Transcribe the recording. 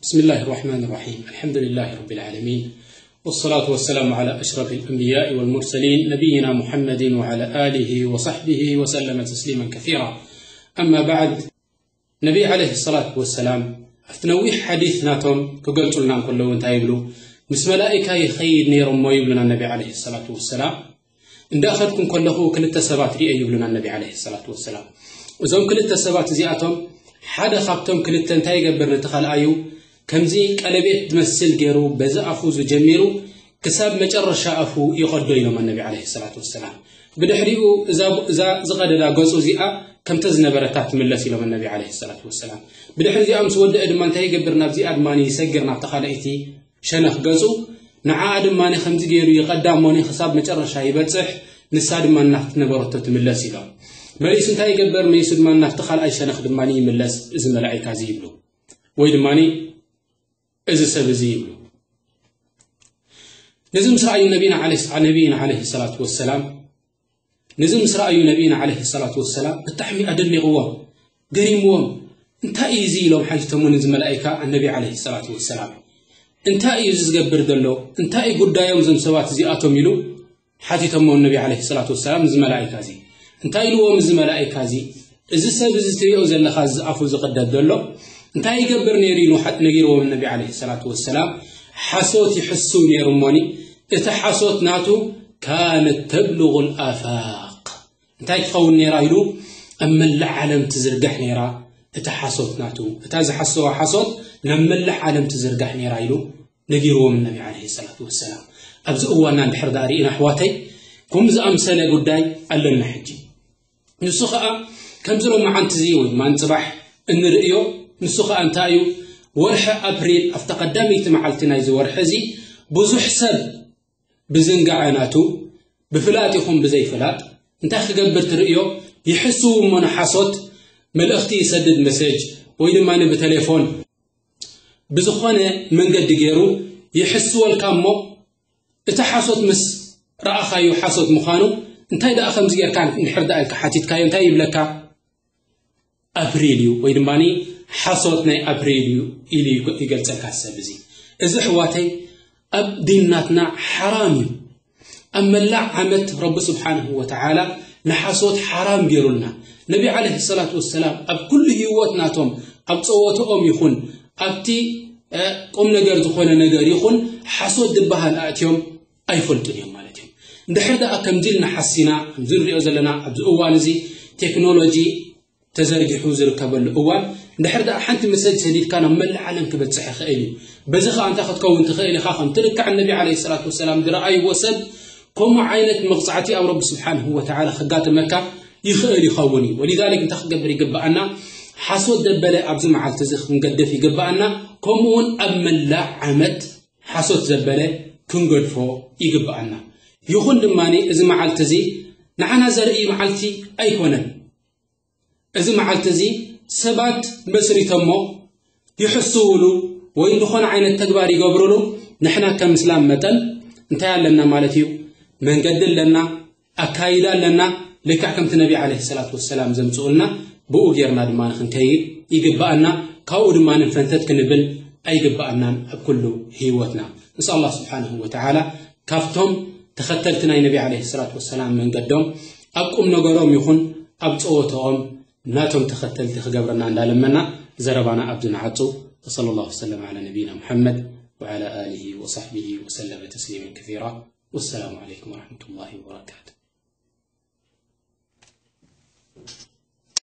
بسم الله الرحمن الرحيم. الحمد لله رب العالمين. والصلاة والسلام على أشرف الأنبياء والمرسلين نبينا محمد وعلى آله وصحبه وسلم تسليما كثيرا. أما بعد، ነቢ عليه الصلاة والسلام ኣብቲ ነዊሕ ሓዲስ ናቶም ክገልጹልና እንከለዉ እንታይ ይብሉ? ምስ መላኢካ ይኸይድ ነይሮሞ ይብሉና ነቢ عليه الصلاة والسلام። እንዳኸድኩ እንከለኹ ክልተ ሰባት ሪኤ ይብሉና ነቢ عليه الصلاة والسلام። እዞም ክልተ ሰባት እዚኣቶም ሓደ ካብቶም ክልተ እንታይ ይገብር ነቲ ካልኣዩ ከምዚ ቀለቤት ዝመስል ገይሩ በዚ ኣፉ ዝጀሚሩ ክሳብ መጨረሻ ኣፉ ይቐዶ ኢሎም ነቢ عليه الصلاة والسلام። ብድሕሪኡ እዛ እዛ ዝቐደዳ ገጹ እዚኣ ከምተ ዝነበረታ ትምለስ ኢሎም ነቢ عليه الصلاة والسلام። ብድሕሪ እዚኣ ምስ ወደአ ድማ እንታይ ይገብር? ናብዚኣ ድማ ይሰግር ናብታ ካልኣይቲ ሸነኽ ገጹ። ንዓኣ ድማ ከምዚ ገይሩ ይቐዳ እሞኒ ክሳብ መጨረሻ ይበጽሕ፣ ንሳ ድማ ናብቲ ነበረቶ ትምለስ ኢሎም። መሊሱ እንታይ ይገብር? መሊሱ ድማ ናብቲ ካልኣይ ሸነኽ ድማ ይምለስ እዚ መላኢካ እዚ ይብሉ። ወይ ድማ እዚ ሰብ እዚ ይብሉ። ነዚ ምስ ረኣዩ ነቢና ዓለ-፣ ነቢና عليه الصلاة والسلام፣ ነዚ ምስ ረኣዩ ነቢና عليه الصلاة والسلام ብጣዕሚ ኣደኒቕዎም፣ ገሪምዎም። እንታይ እዩ እዚ ኢሎም ሓቲቶሞ ነዚ መላኢካ ነቢ عليه الصلاة والسلام። እንታይ እዩ እዚ ዝገብር ዘሎ? እንታይ እዩ ጉዳዮም እዞም ሰባት እዚኣቶም ኢሉ ሓቲቶሞ ነቢ عليه الصلاة والسلام እዚ መላኢካ እዚ። እንታይ ኢልዎም እዚ መላኢካ እዚ? እዚ ሰብ እዚ ትሪኦ ዘለኻ እዚ ኣፉ ዝቕደድ ዘሎ እንታይ ይገብር ነይሩ ኢሉ ሓ-፣ ነጊርዎም ነቢ عليه الصلاة والسلام። ሓሶት ይሕስው ነይሩ እሞኒ እቲ ሓሶት ናቱ كانت تبلغ الآفاق። እንታይ ትኸውን ነይራ ኢሉ? ኣብ መላእ ዓለም ትዝርጋሕ ነይራ እታ ሓሶት ናቱ። እታ ዝሓሰዋ ሓሶት ናብ መላእ ዓለም ትዝርጋሕ ነይራ ኢሉ ነጊርዎም ነቢ عليه الصلاة والسلام። ኣብዚ እዋና እንድሕር ዳኣ ርኢና ኣሕዋተይ፣ ከምኡ ዝኣምሰለ ጉዳይ ኣለና ሕጂ። ንሱ ኸኣ ከምዚ ሎማዓንቲ እዚ ወይ ድማ ንጽባሕ እንርእዮ፣ ንሱ ኸኣ እንታይ እዩ? ወርሒ ኣፕሪል ኣብታ ቀዳመይቲ መዓልቲ ናይዚ ወርሒ እዚ ብዙሕ ሰብ ብዝንጋዐ ናቱ፣ ብፍላጥ ይኹን ብዘይፍላጥ፣ እንታይ ክገብር ትርእዮ? ይሕስው እሞ ንሓሶት መልእኽቲ ይሰድድ፣ መሴጅ ወይ ድማ ብቴሌፎን ብዝኾነ መንገዲ ገይሩ ይሕስወልካ እሞ፣ እቲ ሓሶት ምስ ረኣኻዮ ሓሶት ምዃኑ፣ እንታይ ደኣ ከምዚ ጌርካ እንድሕር ደኣ ኢልካ ሓቲትካዮ፣ እንታይ ይብለካ? ኣፕሪል እዩ ወይ ድማ ሓሶት ናይ ኣፕሪል እዩ ኢሉ ይገ-፣ ይገልጸልካ ሰብ እዚ። እዚ ኣሕዋተይ ኣብ ዲን ናትና ሓራም እዩ። ኣብ መላእ ዓመት ረቢ ስብሓንሁ ወተዓላ ንሓሶት ሓራም ገይሩልና። ነቢ ዓለይሂ ሰላቱ ወሰላም ኣብ ኩሉ ህይወት ናቶም፣ ኣብ ጸወተኦም ይኹን ኣብቲ፣ እ፣ ቁም ነገር ዝኾነ ነገር ይኹን ሓሶት ዝበሃል ኣእትዮም ኣይፈልጡን እዮም ማለት እዩ። እንድሕር ደኣ ከምዚ ኢልና ሓሲና፣ ከምዚ ንሪኦ ዘለና ኣብዚ እዋን እዚ ቴክኖሎጂ ተዘርጊሑ ዝርከበሉ እዋን፣ እንድሕር ደኣ ሓንቲ መሰጅ ሰዲድካ ናብ መላእ ዓለም ክበጽሕ ይኽእል እዩ። በዚ ኸኣ እንታይ ክትከውን ትኽእል ኢኻ? ከምቲ ልክዕ ነቢ ዓለይሂ ሰላቱ ወሰላም ዝረኣይዎ ሰብ ከምኡ ዓይነት መቕጻዕቲ ኣብ ረቢ ስብሓንሁ ወተዓላ ከጋጥመካ ይኽእል ይኸውን እዩ። ወሊዛሊክ እንታይ ክገብር ይግብኣና? ሓሶት ዘበለ ኣብዚ መዓልቲ እዚ ክንገድፍ ይግብኣና። ከምኡ እውን ኣብ መላእ ዓመት ሓሶት ዘበለ ክንገድፎ ይግብኣና። ይኹን ድማ እዚ መዓልቲ እዚ ንዓና ዘርኢ መዓልቲ ኣይኮነን። እዚ መዓልቲ እዚ ሰባት መስሪቶሞ ይሕስውሉ ወይ ዝኾነ ዓይነት ተግባር ይገብሩሉ። ንሕና ከም እስላም መጠን እንታይ ኣለና ማለት እዩ? መንገዲ ኣለና፣ ኣካይዳ ኣለና። ልክዕ ከምቲ ነቢ ዓለይሂ ሰላቱ ወሰላም ዘምጽኡልና፣ ብኡ ጌርና ድማ ክንከይድ ይግብኣና። ካብኡ ድማ ፈንተት ክንብል ኣይግብኣናን ኣብ ኩሉ ህይወትና። ንስኣል ኣላህ ስብሓንሁ ወተዓላ ካብቶም ተኸተልቲ ናይ ነቢ ዓለይሂ ሰላቱ ወሰላም መንገዶም ኣብ ቁም ነገሮም ይኹን ኣብ ጸወተኦም ናቶም ተኸተልቲ ክገብረና እንዳለመና ዘረባና ኣብዚ ንዓጹ። ወሰለ ላሁ ወሰለም ዓላ ነቢይና ሙሐመድ ወዓላ ኣሊሂ ወሰሕቢሂ ወሰለመ ተስሊመን ከሲራ። ወሰላሙ ዓለይኩም ወረሕመቱላሂ ወበረካቱ።